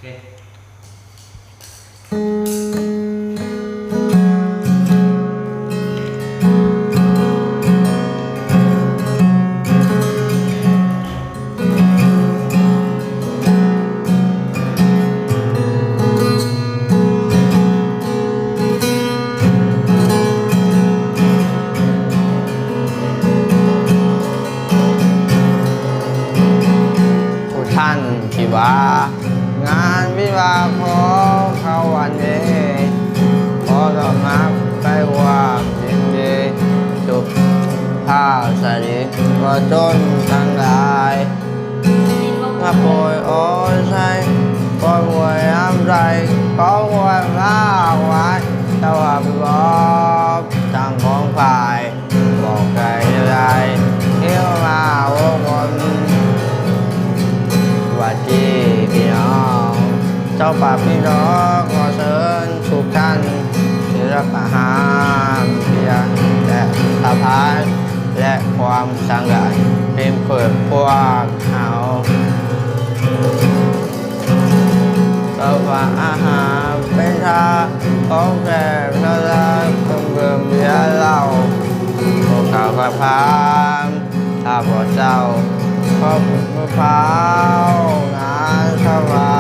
ຜູ້ທ່ານທີ່ວ່າ ງານວິວາຂອງເຂົາວັນນີ້ ຂໍຕ້ອນຮັບໄປຮ່ວມຍິນດີ ສຸພາບສະຕຣີປະຊົນທັງຫຼາຍ ພະໂພຍໂອໄຊ ຄວາມອວຍງາມໃດ ຂໍອວຍມາກມາຍ ສະຫວັດບອກ ທັງຂອງຝ່າຍ ບໍ່ໄກຫຼາຍ ທີ່ມາອົບຮົມ ຫວັດດີພີ່ນ້ອງ ເຈົ້າປ່າພີ່ນ້ອງ ຂໍເຊີນທຸກທ່ານ ທີ່ຮັບອາຫານເພຍ ແລະ ສະພາຍ ແລະ ຄວາມສັງກະເປັນເພື່ອນພວກເຮົາ. ສະພາອາຫານເປັນທານຂອງແຂກທັງຫຼາຍ ເຄື່ອງດື່ມເບຍເຫຼົ້າ ພວກເຂົາກໍພາມ ຂ້າພະເຈົ້າ ຂໍເອົາງານສະພາ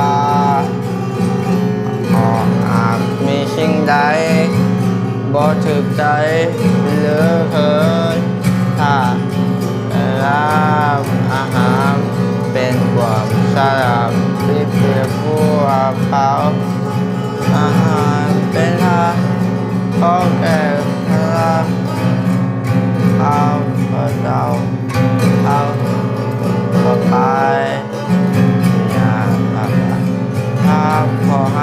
ຫາກມີສິ່ງໃດບໍ່ຖືກໃຈ ຫຼື ເຂີນ ຖ້າ ລາບອາຫານເປັນຄວາມສະຫຼາບທີ່ເປັນຜູ້ຮັບເອົາ ອາຫານເປັນທານຂອງແກ່ພະລາ ຂ້າພະເຈົ້າເອົາຕໍ່ໄປ ຂ້າຂໍໃຫ້